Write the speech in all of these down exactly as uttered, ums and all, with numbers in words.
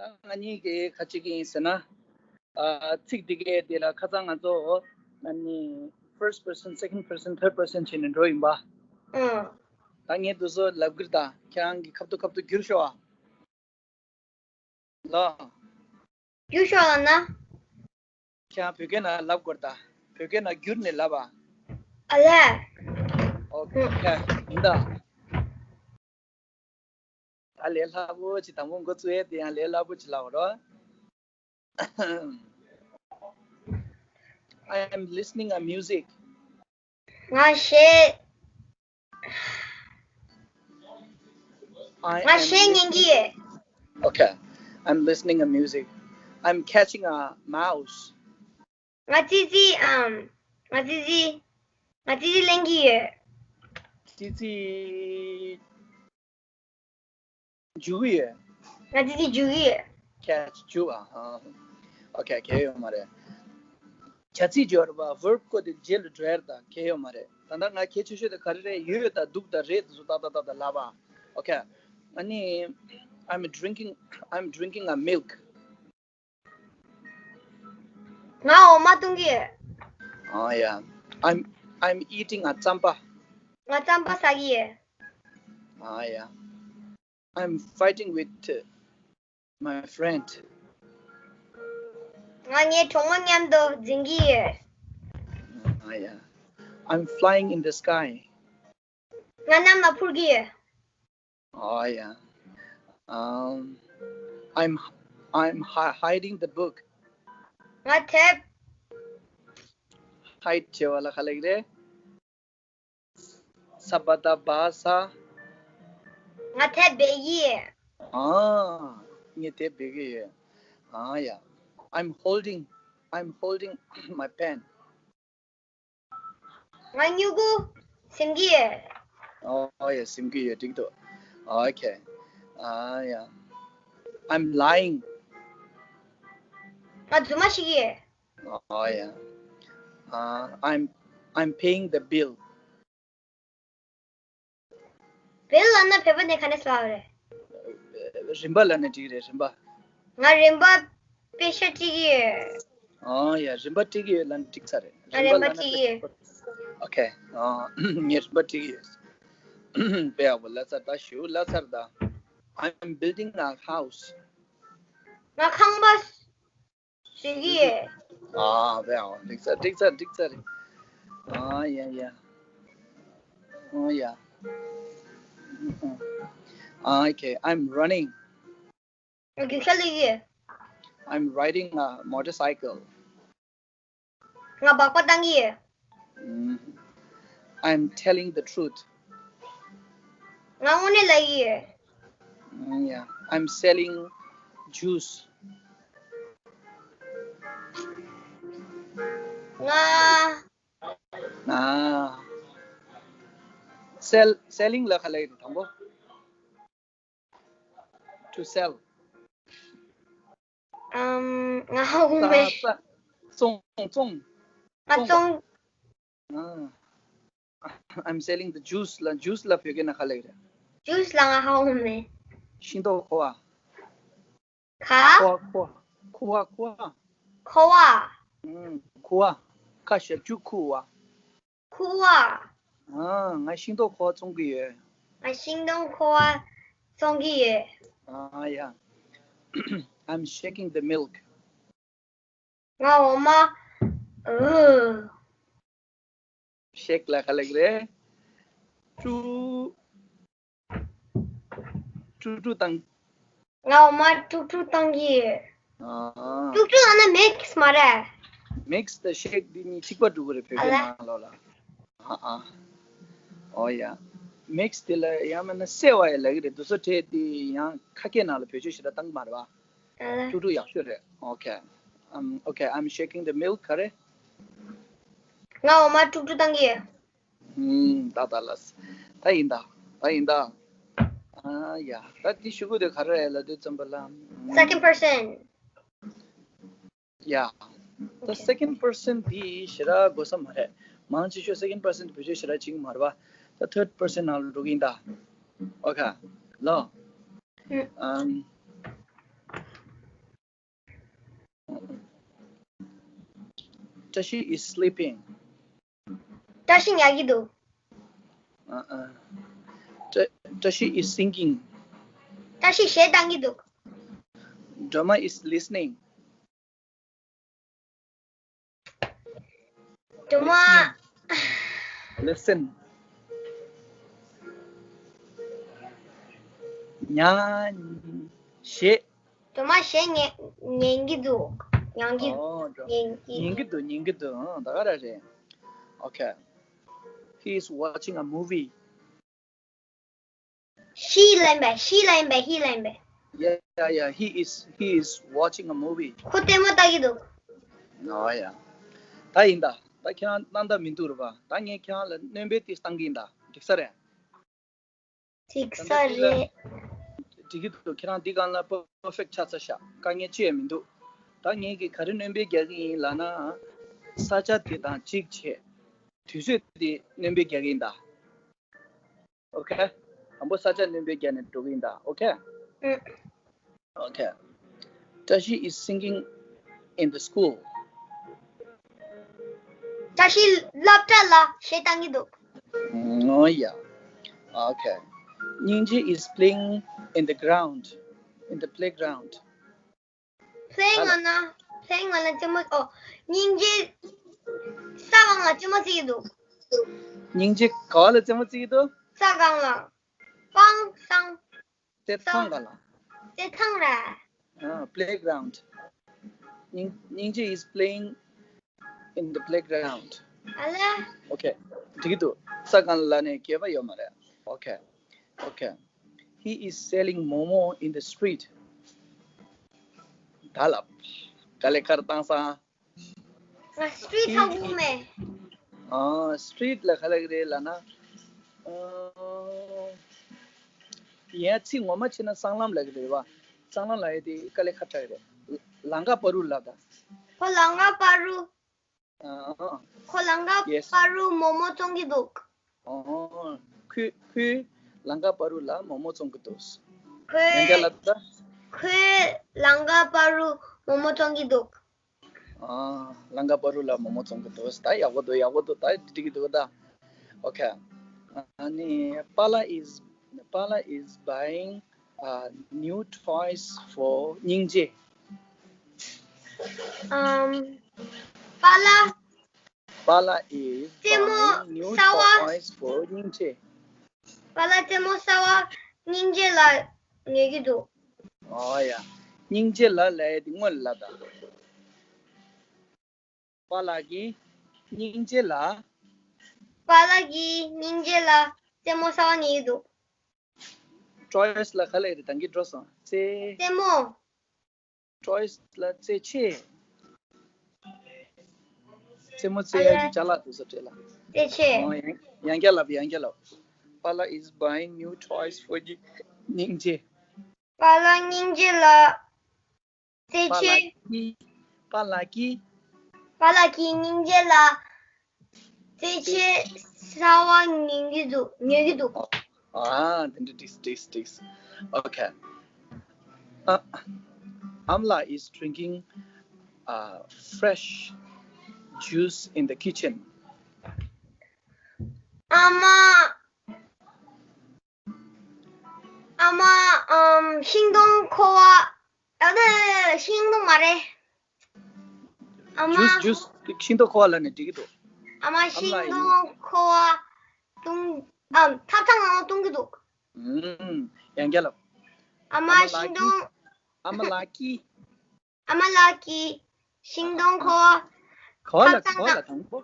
ད་ང་གཉིས་ཀྱིས་ག་ཅིག་ཡིན་ཟེར་ན། ཨ། ཚིག་འདི་གའི་དེ་ལ་ཁ་སང་ང་ཚོ་ཨ་ནི་first person, second person, third person བྱས་ནས་འགྲོ་ཡིན་པ། ཨང་། ད་ངས་འདི་ཚོ་ལབ་ཀྱི་རེད། ད་ཁྱེད་རང་གིས་ཁ་ཐུག་ཁ་ཐུག་བསྒྱུར་ཤོག་ཨ། ལ། རྒྱུ་ཤོག་ལ་ན། ཁྱེད་བོད་སྐད་ནང་ལབ་དགོས་རེད་ད། བོད་སྐད་ནང་བསྒྱུར་ནས་ལབ་ཨ། ཨ་ལས། ཨོ་ཁེ། ཡིན་ད། ད་ལས་སླ་པོ་ཅིག་དང་པོ་འགོ་བཙུགས་ཡས་དེ་ཡང་ལས་སླ་པོ་ཅིག་ལབ་རོགས། I am listening a music. ང་གཞས། I ང་am གཞས་ཉན་གྱི་listening. ཡོད། Okay. I'm listening a music. I'm catching a mouse. ང་ཙི་ཙི་ཨམ། ང་ཙི་ཙི། ང་ཙི་ཙི་ལེན་གྱི་ཡོད། ཙི་ཙི། འཇུ་གི་ཡོད། ང་ཙི་ཙི་འཇུ་གི་ཡོད། Catch. འཇུ་བ། ཨ། Okay. གལ་ཡོད་མ་རེད། བྱ་ཚིག་སྦྱོར་བ་verb བཀོད་དེ་རྗེས་ལ་འགྲོ་ཡར་དང་གལ་ཡོད་མ་རེད། ད་ལྟ་ང་གལ་ཆེ་ཤོས་དེ་ག་རེ་རེད། ཡོད་དང་འདུག་དང་རེད་དེ་ཚོ་ཏག་ཏག་ཏག་ཏག་ལབ་པ། Okay. ཨ་ནི། I'm drinking, I'm drinking a milk. ང་འོ་མ་བཏུང་གི་ཡོད། ཨ་ཡ། I'm, I'm eating a རྩམ་པ། ང་རྩམ་པ་ཟ་གི་ཡོད། ཨ་ཡ། I'm fighting with, uh, my friend. ང་ངའི་གྲོགས་མོ་མཉམ་དུ་འཛིང་གི་ཡོད། ཨ་ཡ། I'm flying in the sky. ང་གནམ་ལ་འཕུར་གི་ཡོད། ཨ་ཡ། Um, I'm, I'm hi- hiding the book. ང་དེབ། Hide བྱེད་པ་ལ་ག་རེ་ལབ་ཀྱི་རེད། ས་བ་ད་བ་ས། ང་དེབ་སྦས་ཀྱི་ཡོད། ཨ། ངས་དེབ་སྦས་ཀྱི་ཡོད། ཨ་ཡ། I'm holding, I'm holding my pen. ང་སྨྱུ་གུ་ཟིན་གྱི་ཡོད། ཨོ་ཡ། ཟིན་གྱི་ཡོད། འགྲིག་འདུག Okay. ཨ་ཡ། I'm lying. ང་རྫུན་མ་བཤད་ཀྱི་ཡོད། ཨོ་ཡ། ཨ། I'm, I'm paying the bill. བེལ་ལབ་ན་བོད་པ་ནས་ག་ནས་ལབ་རེད། རིན་པ་ལབ་ན་འགྲིག་རེད། རིན་པ། ང་རིན་པ་པེ་ཤ་སྤྲད་ཀྱི་ཡོད། ཨ་ཡ། རིན་པ་སྤྲད་ཀྱི་ཡོད་ལབ་ན་འགྲིག་ཚར་རེད། ང་རིན་པ་རིན་པ་ལབ་ན་སྤྲད་ཀྱི་ཡོད། Okay. ཨ། ངས་རིན་པ་སྤྲད་ཀྱི་ཡོད། དཔེ་ཡག་པོ་ལབ་ཚར། ད་ཞུ་ལབ་ཚར་ད། I'm building a house. ང་ཁང་པ་བཟོ་གི་ཡོད། ཨ། དཔེ་ཡག་པོ། འགྲིག་ཚར། འགྲིག་ཚར། འགྲིག་ཚར་རེད། ཨ་ཡ་ཡ། ཨ་ཡ། ཨ། Okay. I'm running. རྒྱུག་ཤར་སླེབས་ཀྱི་ཡོད། I'm riding a motorcycle. ང་སྦག་སྦག་བཏང་གི་ཡོད། ཨམ། I'm telling the truth. ང་དངོས་གནས་ལབ་ཀྱི་ཡོད། ཨམ། Yeah. I'm selling juice. ང་། ཨ། Sell, selling ལ་ག་རེ་ལབ་ཀྱི་རེད། དང་པོ། To sell. ཨམ། ང་ཧ་གོ་མེད། ཙ། བཙོང་། བཙོང་། ང་བཙོང་། ཨ། I'm selling the juice ལ། ཇུས་ལ་བོད་སྐད་ནང་ག་རེ་ལབ་ཀྱི་རེད། ཇུས་ལ་ང་ཧ་གོ་མེད། ཤིང་ཏོག་ཁུ་བ། ག། ཁུ་བ། ཁུ་བ། ཁུ་བ། ཁུ་བ། ཨུམ། ཁུ་བ། ཁ་ཞབས་ཀྱུ་ཁུ་བ། ཁུ་བ། ཨ། ང་ཤིང་ཏོག་ཁུ་བ་བཙོང་གི་ཡོད། ང་ཤིང་ཏོག་ཁུ་བ་བཙོང་གི་ཡོད། ཨ་ཡ། I'm shaking the milk. ང་འོ་མ། ཨུ། ཤེག་ལ་ག་རེ་ལབ་ཀྱི་རེད། དཀྲུག་དཀྲུག་དཀྲུག་བཏང་། ང་འོ་མ་དཀྲུག་དཀྲུག་བཏང་གི་ཡོད། ཨ། དཀྲུག་དཀྲུག་ལབ་ན་མིག་སི་མ་རེད། མིག་སི་དང་ཤེག་འདི་གཉིས་གཅིག་པ་འགྲོ་གི་རེད། བོད་སྐད་ཨ་ལ། ནང་ལོགས་ལ། ཨ་ཨ། ཨོ་ཡ། མིག་སི་དེ་ལ་ཡང་མིན་ན་བསྲེས་པ་ཡང་ལབ་ཀྱི་རེད། དེ་ཚོ་བྲིས་དེ་ཡང་ཁ་སྐད་ནང་ལ་བེད་སྤྱོད་ཞེ་དྲག་བཏང་གི་མ་རེད་པ། ཨ། དཀྲུག་དཀྲུག་ཡག་ཤོས་རེད། Okay. Um, okay, I'm shaking the milk. ག་རེ། ང་འོ་མ་དཀྲུག་དཀྲུག་བཏང་གི་ཡོད། ཨུམ། ད་ད་ལ། ད་ཡིན་ད། ད་ཡིན་ད། ཨ་ཡ། ད་འདི་ཞུ་དགོས་དེ་ག་རེ་རེད་ལབ་དུས་ཙམ་པ་ལ། Second person. Yeah. ད་second person འདི་ཞེ་དྲག་དགོས་ས་མ་རེད། མང་ཆེ་ཤོས་second person བེད་སྤྱོད་ཞེ་དྲག་བྱེད་ཀྱི་མ་རེད་པ། ད་third person ནང་ལ་འགྲོ་གི་ཡིན་ད། Okay. ལོ། ཨུམ། བཀྲ་ཤིས་is sleeping. བཀྲ་ཤིས་ཉལ་གྱི་འདུག་ཨ་ཨ། བཀྲ- བཀྲ་ཤིས་is singing. བཀྲ་ཤིས་གཞས་བཏང་གི་འདུག་སྒྲོལ་མ་is listening. སྒྲོལ་མ། Listen. ཉན། གཞས། སྒྲོལ་མ་གཞས་ཉན- ཉན་གྱི་འདུག་ཉན་གྱི- ཨོ། སྒྲོལ- ཉན་གྱི- ཉན་གྱི་འདུག་ཉན་གྱི་འདུག་ཨང་། ད་ག་རང་རེད། Okay. He is watching a movie. ཤི་ལན་པས། ཤི་ལན་པས། ཤི་ལན་པས། Yeah, yeah, yeah. He is, he is watching a movie. ཁོ་ལྟད་མོ་ལྟ་གི་འདུག Oh, yeah. ད་ཡིན་ད། ད་ཁྱེད་རང་གནང་ད་མི་འདུག་རེད་པ། ད་ངས་ཁྱེད་རང་ལ་སྣོན་པའི་དེ་བཏང་གི་ཡིན་ད། འགྲིག་ས་རེད། འགྲིག་ས་རེད། འགྲིག་གི་འདུག་ཁྱེད་རང་འདི་སྒང་ལ་པར་ཕེག་ཆགས་ཚར་ཤག་དཀའ་ངལ་ཅི་ཡང་མི་འདུག་ད་ངས་ཀྱིས་ག་རེ་སྣོན་པ་རྒྱག་གི་ཡིན་ལབ་ན། ས་ཆ་དེ་དང་གཅིག་བྱས། དུས་ཚོད་དེ་སྣོན་པ་རྒྱག་གི་ཡིན་ད། Okay. དང་པོ་ས་ཆ་སྣོན་པ་རྒྱག་ནས་འགྲོ་གི་ཡིན་ད། Okay. ཨུ། Okay. བཀྲ་ཤིས is singing in the school. བཀྲ་ཤིས་སློབ་གྲྭ་ལ་གཞས་བཏང་གི་འདུག Mm, oh, yeah. Okay. སྙིང་རྗེ is playing in the ground, in the playground. Playing on a- playing on a རྩེད་མོ། ཨོ། སྙིང་རྗེ་ས་སྒང་ལ་རྩེད་མོ་རྩེ་གི་འདུག་སྙིང་རྗེ་ག་བ་ལ་རྩེད་མོ་རྩེ་གི་འདུག་ས་སྒང་ལ། སྤང་སང་། རྩེད་ཐང་སྒང་ལ། རྩེད་ཐང་ར། ཨ། Playground. སྙིང- སྙིང་རྗེ is playing in the playground. ཨ་ལ། Okay. འགྲིག་གི་འདུག་ས་སྒང་ལ་ནས་སྐྱེས་པ་ཡོད་མ་རེད། Okay. Okay. He is selling momo in the street. ད་ལབ། དཀའ་ལས་ཁག་བཏང་སང་། ང་street ལ་འགྲོ་མེད། ཨ། street ལ་ག་ལབ་ཀྱི་རེད་ལབ་ན། ཨ། ཡང་ཚིག་ངོ་མ་བྱས་ན་སྲང་ལམ་ལབ་ཀྱི་རེད་པ། སྲང་ལམ་ལབ་ཡ་དེ་དཀའ་ལས་ཁག་དྲགས་ཀྱི་རེད། ལམ་ཁ་བར་དུ་ལབ་ད། ཁོ་ལམ་ཁ་བར་དུ། ཨ། ཁོ་ལམ་ཁ་Yes. བར་དུ་མོག་མོག་བཙོང་གི་འདུག་ཨ། ཁོས- ཁོས་ལམ་ཁ་བར་དུ་ལ་མོག་མོག་བཙོང་གི་འདུག་ཡང་བསྐྱར་ཁོས། ལབ་ད། ཁོས་ལམ་ཁ་བར་དུ་མོག་མོག་བཙོང་གི་འདུག་ཨ། ལམ་ཁ་བར་དུ་ལ་མོག་མོག་བཙོང་གི་འདུག་ད་ཡག་པོ་འདུག་ཡག་པོ་འདུག་ད་འགྲིག་གི་འདུག་ད། Okay. ཨ་ནི་པཱ་ལགས་is- པཱ་ལགས་is buying, uh, new toys for སྙིང་རྗེ། ཨམ། པཱ་ལགས། པཱ་ལགས is རྩེད་མོ་buying new གསར་པ། toys for སྙིང་རྗེ། པཱ་ལགས་རྩེད་མོ་གསར་པ་སྙིང་རྗེ་ལ་ཉོ་གི་འདུག་ཨོ་ཡ། སྙིང་རྗེ་ལ་ལབ་ཡ་དེ་སྔོན་ལ་ལབ་ད། པཱ་ལགས་ཀྱིས་སྙིང་རྗེ་ལ། པཱ་ལགས་ཀྱིས་སྙིང་རྗེ་ལ་རྩེད་མོ་གསར་པ་ཉོ་གི་འདུག toys ལ་ག་ལབ་རེད། ད་གིན་འགྲོ་སོང་། རྩེད- རྩེད་མོ། toys ལ་རྩེད་ཆས། རྩེད་མོ་རྩེ་ཡ་གི་ཅ་ལག་དེ་ཚོ་སྤྲད་ལ། རྩེད་ཆས། ཨོ་ཡང་ཡང་བསྐྱར་ལབ། ཡང་བསྐྱར་ལབ། པཱ་ལགས is buying new toys for སྙིང་རྗེ། པཱ་ལགས་སྙིང་རྗེ་ལ་རྩེད་པཱ་ཆས། ལགས་ཀྱིས- པཱ་ལགས་ཀྱིས- པཱ་ལགས་ཀྱིས་སྙིང་རྗེ་ལ་རྩེད་ཆས་གསར་པ་ཉོ་གི་འདུག་ཉོ་གི་འདུག་ཨ། དེ་འདྲ་འགྲིག་འགྲིག་འགྲིག Okay. Uh, Amla is drinking, uh, fresh juice in the kitchen. ཨ་མ། ཨ་མ། ཨམ། ཤིང་སྡོང་ཁོ་བ། ཨ། ཤིང་སྡོང་མ་རེད། ཨ་མ། Juice, juice. ཤིང་སྡོང་ཁོ་བ་ལབ་ནས་འགྲིག་གི་འདུག་ཨ་མ། ཤིང་སྡོང་ཁོ་བ་བཏུང་། ཨམ། ཐབ་ཚང་ནང་ལ་བཏུང་གི་འདུག་ཨུམ། ཡང་བསྐྱར་ལབ། ཨ་མ། ཨ་མ་ལགས་ཤིང་སྡོང་། ཨ་མ་ལགས་ཀྱིས། ཨ་མ་ལགས་ཀྱིས་ཤིང་སྡོང་ཁོ་བ། ག་བ་ལ། ཐབ་ཚང་ག་བ་ལ་དང་པོ།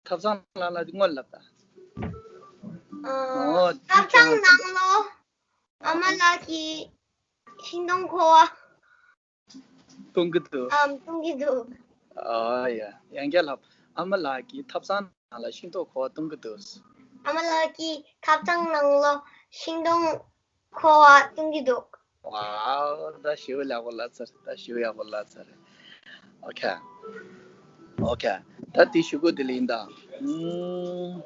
ཐབ་ཚང་ལ་ལ་སྔོན་ལབ་ད། ཨ། ཨོ། ཐབ་ཚང་ནང་ལོ། ཨ་མ་ལགས་ཀྱིས་ཤིང་སྡོང་ཁོ་བ། བཏུང་གི་འདུག་ཨམ། བཏུང་གི་འདུག་ཨ་ཡ། ཡང་བསྐྱར་ལབ། ཨ་མ་ལགས་ཀྱིས་ཐབ་ཚང་ནང་ལ་ཤིང་སྡོང་ཁོ་བ་བཏུང་གི་འདུག་ཨ་མ་ལགས་ཀྱིས་ཐབ་ཚང་ནང་ལོ་ཤིང་སྡོང་ཁོ་བ་བཏུང་གི་འདུག Wow. ད་ཞེ་པོ་ཡག་པོ་ལབ་ཚར། ད་ཞེ་པོ་ཡག་པོ་ལབ་ཚར། Okay. Okay. ད་དེ་གཞུག་གུ་དེ་ལ་ཡིན་ད། ཨུམ།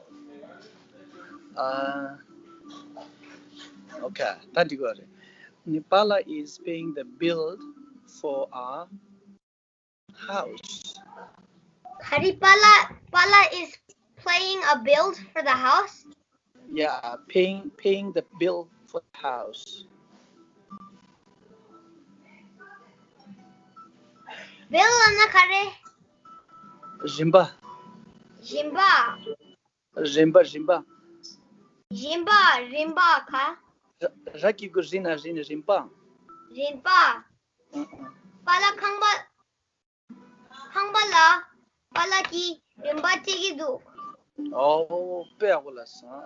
ཨ། Okay. ད་འགྲིག་གི་རེད། Nepala is paying the bill for a house. Ari Pala, Pala is playing a bill for the house. Yeah, paying paying the bill for the house. Bill ལབ་ན་ག་རེ། རིན་པ། རིན་པ། རིན་པ། རིན་པ། རིན་པ། རིན་པ་ག་ར་གི་གུ་རི་ན་རིན། རིན་པ། རིན་པ། ཨ་ཨ། པཱ་ལགས་ཁང་པ། ཁང་པ་ལ་པཱ་ལགས་ཀྱིས་རིན་པ་སྤྲད་ཀྱི་འདུག་ཨོ། དཔེ་ཡག་པོ་ལབ་སོང་།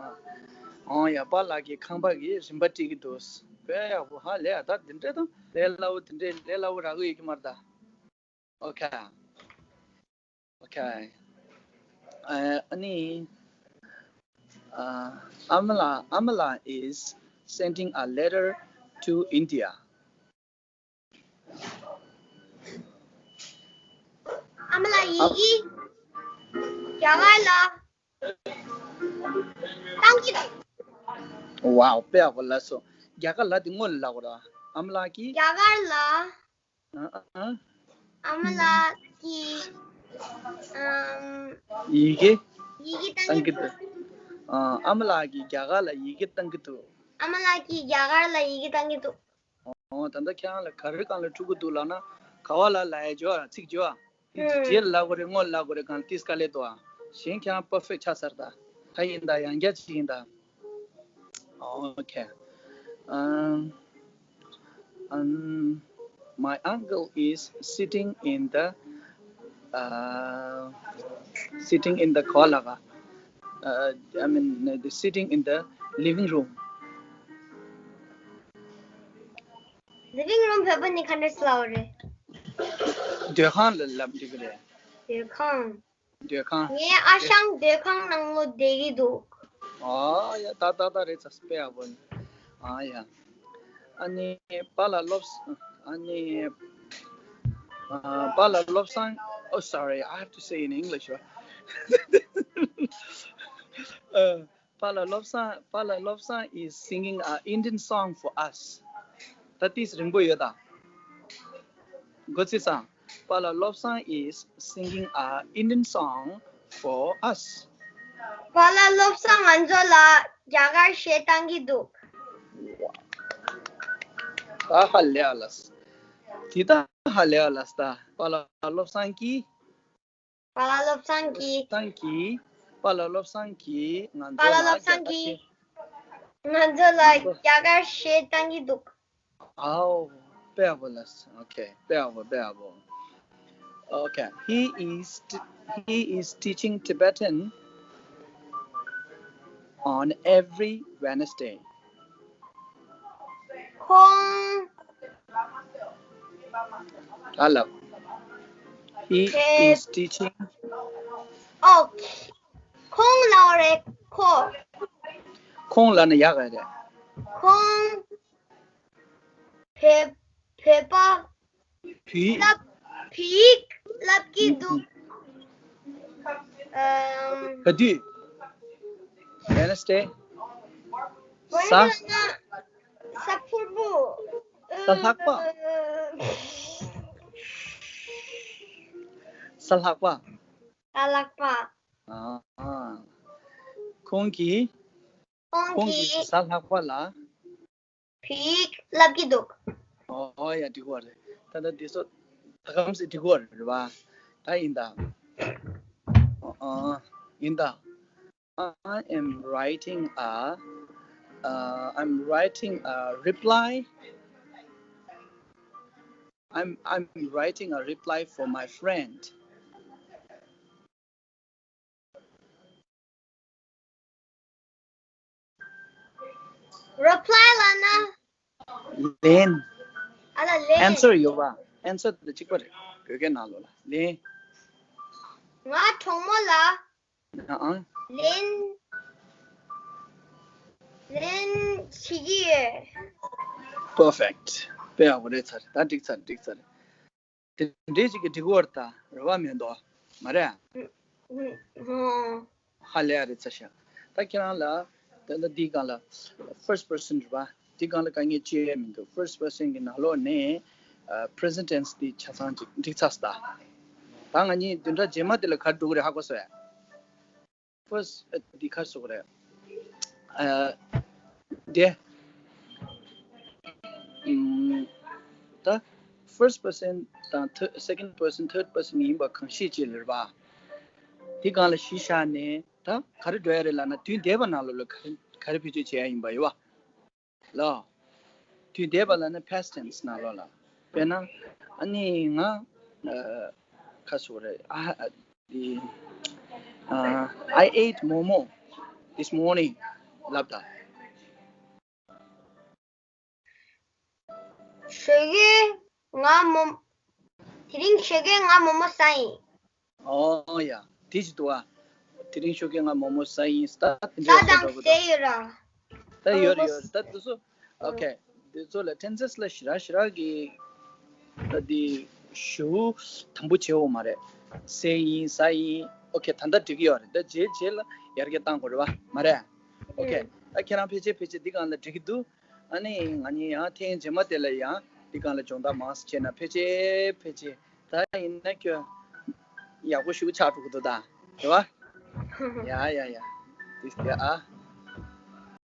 ཨང་། ཡ། པཱ་ལགས་ཀྱིས་ཁང་པ་གི་རིན་པ་སྤྲད་ཀྱི་འདུག་དཔེ་ཡག་པོ། ཧ་ལས་ཡ། ད་འདི་འདྲས་དང་ལས་སླ་བོ། འདི་འདྲས་ལས་སླ་བོ་རག་གི་ཡོད་ཀྱི་མ་རེད་ད། Okay. Okay. Uh, ཨ་ནི། Uh, Amala, Amala is sending a letter to India. ཨ་མ་ལགས་ཡི་གེ་རྒྱ་གར་ལ་བཏང་གི་འདུག Wow, དཔེ་ཡག་པོ་ལབ་སོང་། རྒྱ་གར་ལ་དེ་སྔོན་ལ་ལབ་དགོས་ར། ཨ་མ་ལགས་ཀྱིས། རྒྱ་གར་ལ། ཨ་ཨ། ཨ་མ་ལགས་ཀྱིས་ཨམ། ཡི་གེ་ཡི་གེ་བཏང་གི་འདུག་ཨ། ཨ་མ་ལགས་ཀྱིས་རྒྱ་གར་ལ་ཡི་གེ་བཏང་གི་འདུག་ཨ་མ་ལགས་ཀྱིས་རྒྱ་གར་ལ་ཡི་གེ་བཏང་གི་འདུག་ཨོ། ད་ལྟ་ཁྱེད་རང་ལ་ག་རེ་སྒང་ལ་འཁྲུལ་གྱི་འདུག་ལབ་ན། ག་བ་ལ་ལབ་ཡ་བྱོས་ཨ། ཚིག་བྱོས་ཨ། ཨུམ། རྗེས་ལ་ལབ་དགོས་རེད། སྔོན་ལ་ལབ་དགོས་རེད། གང་ལ་ཏིས་དཀའ་ལས་འདུག་ཨ། གཞན་ཁྱེད་རང་པར་ཕེག་ཆགས་ཚར་ད། ད་ཡིན་ད། ཡང་བསྐྱར་ཅིག་ཡིན་ད། Okay. Um, um, my uncle is sitting in the, uh, sitting in the, ག་བ་ལབ་ག uh, I mean, uh, sitting in the living room. Living room བོད་པ་ནི་ག་འདྲ་ལབ་རེད། སྡོད་ཁང་ལ་ལབ་འགྲིག་གི་རེད། སྡོད་ཁང་། སྡོད་ཁང་། ངའི་ཨ་ཞང་སྡོད་ཁང་ནང་ལོགས་བསྡད་ཀྱི་འདུག་ཨ་ཡ། ད་ད་ད་རེད་ཚ། དཔེ་ཡག་པོ་ནི། ཨ་ཡ། ཨ་ནི་པཱ་ལགས་སློབ་ས། ཨ་ནི། ཨ། པཱ་ལགས་བློ་བཟང་། Oh, sorry, I have to say in English, right? Uh, པཱ་ལགས་བློ་བཟང་། པཱ་ལགས་བློ་བཟང་is singing a Indian song for us. ད་ཏིས་རིང་པོ་ཡོད་ད། གོ་ཚིག་སང་། པཱ་ལགས་བློ་བཟང་is singing a Indian song for us. པཱ་ལགས་བློ་བཟང་ང་ཚོ་ལ་རྒྱ་གར་གཞས་བཏང་གི་འདུག་ད་ཧ་ལས་ཨ་ལ་སི། དེ་ད་ཧ་ལས་ཨ་ལ་སི་ད། པཱ་ལགས་བློ་བཟང་གིས། པཱ་ལགས་བློ་བཟང་གིས། བློ་བཟང་གིས། པཱ་ལགས་བློ་བཟང་གིས་ང་པཱ་ཚོ་ལགས་ལ་བློ་བཟང་རྒྱ་གར་གིས་གཞས། ང་ཚོ་ལ་རྒྱ་གར་གཞས་བཏང་གི་འདུག་ཨའོ། དཔེ་ཡག་པོ་ལབ་སོང་། Okay. དཔེ་ཡག་པོ། དཔེ་ཡག་པོ། Okay. He is t- he is teaching Tibetan on every Wednesday. ཁོང་། Hello. He is teaching. ཨོ། ཁོང་ལབ་རེད། ཁོ། ཁོང་ལབ་ན་ཡག་ག་རེད། ཁོང་། བོད། བོད་པ། བོད་ཡིག་བསླབ། བོད་ཡིག་བསླབ་ཀྱི་འདུག་ཨམ། ག་དུས། Wednesday. གཟའ། གཟའ་ཕུར་བུ། གཟའ་ལྷག་པ། གཟའ་ལྷག་པ། གཟའ་ལྷག་པ། ཨ། ཁོང་གིས། ཁོང་གིས་གཟའ་ལྷག་པ་ལ། བོད་ཡིག་བསླབ་ཀྱི་འདུག་ཨོ་ཡ། འགྲིག་པ་རེད། ད་ལྟ་འདི་ཚོ་ད་གམ་སེ་འགྲིག་པ་རེད་པ། ད་ཡིན་ད། ཨ། ཡིན་ད། I am writing a, uh, I'm writing a reply. I'm, I'm writing a reply for my friend. Reply ལབ་ན། ལན། ཨ་ལ་ལན། Answer ཡོད་པ། Answer དེ་གཅིག་པ་རེད། བོད་སྐད་ནང་ལོགས་ལ་ལན། ང་གྲོགས་མོ་ལ། ཨང་། ལན། ལན་བྱེད་ཀྱི་ཡོད། Perfect. དཔེ་ཡག་པོ་རེད་ཚར། ད་འགྲིག་ཚར། འགྲིག་ཚར། དེ་འདྲའི་ཅིག་གི་འགྲིག་པ་རེད་ད། རེད་པ་མེད་དོ། མ་རེད། ཧ་ལས་ཡ་རེད་ཚ་ཤག་ད་ཁྱེད་རང་ལ་ད་ལྟ་འདིའི་སྒང་ལ་first person རེད་པ། འདིའི་སྒང་ལ་དཀའ་ངལ་ཅི་ཡང་མི་འདུག First person གི་ནང་ལོགས་ནས་present tense འདི་ཆ་ཚང་ཅིག་འགྲིག་ཚར་སོང་ད། ད་ང་གཉིས་བདུན་ཕྲག་རྗེས་མ་དེ་ལ་ག་རེ་འགྲོ་གི་རེད་ཧ་གོ་སོང་ངས། First འདི་ག་རེ་ཟེར་དགོས་རེད། ཨ། དེ། ཨམ། ད་first person དང་third- second person, third person ཡིན་པ་གང་ཤེས་ཅིག་རེད་པ། དེ་སྒང་ལ་གཞི་བཞག་ནས་ད་ག་རེ་འགྲོ་ཡ་རེད་ལབ་ན། དུས་འདས་པ་ནང་ལོགས་ལ་ག་རེ་ག་རེ་བེད་སྤྱོད་བྱེད་ཡ་ཡིན་པ་ཡོད་པ། ལ། དུས་འདས་པ་ལབ་ན་past tense ནང་ལོགས་ལ། དཔེར་ན། ཨ་ནི་ང་། ཨ། ག་རེ་ཟེར་དགོས་རེད། ཨ། ཨ། དེ། ཨ། I ate momo this morning ལབ་ད། ཞོགས་ཀས་ང་མོ། དེ་རིང་ཞོགས་ཀས་ང་མོག་མོག་ཟ་ཡིན། ཨོ་ཡ། དེ་ཅི་འདུག་ཨ། དེ་རིང་ཞོགས་ཀས་ང་མོག་མོག་ཟ་ཡིན། ད་དེ་འདྲ་ཟེར་དང་འདྲ་པོ་ཟེར་ཡོད་ར། ད་ཡོད་རེད་ཡོད་རེད། ད་དེ་ཚོ། ཨོ་ཁེ། དེ་ཚོ་ལ་tenses ལ་ཞེ་དྲག་ཞེ་དྲག་གི། ད་དེ་ཞེ་པོ་དམ་པོ་བྱེད་དགོས་མ་རེད། ཟས་ཡིན་ཟ་ཡིན། ཨོ་ཁེ། ད་ལྟ་འགྲིག་གི་ཡོད་རེད། ད་རྗེས་རྗེས་ལ་ཡར་རྒྱས་གཏང་དགོས་རེད་པ། མ་རེད། ཨོ་ཁེ། ད་ཁྱེད་རང་ཕལ་ཆེར་ཕལ་ཆེར་འདི་སྒང་ལ་འགྲིག་གི་འདུག་ཨ་ནི་ང་གཉིས་ཡང་ཐེངས་རྗེས་མ་དེ་ལ་ཡང་འདི་སྒང་ལ་སྦྱོང་བརྡར་མང་ཙམ་བྱས་ན་ཕལ་ཆེར་ཕལ་ཆེར། ད་ཡིན་ན་ཁྱོད་ཡག་པོ་ཞེ་པོ་ཆགས་འགྲོ་གི་འདུག་ད། རེད་པ། ཡ་ཡ་ཡ། འདི་ཨ།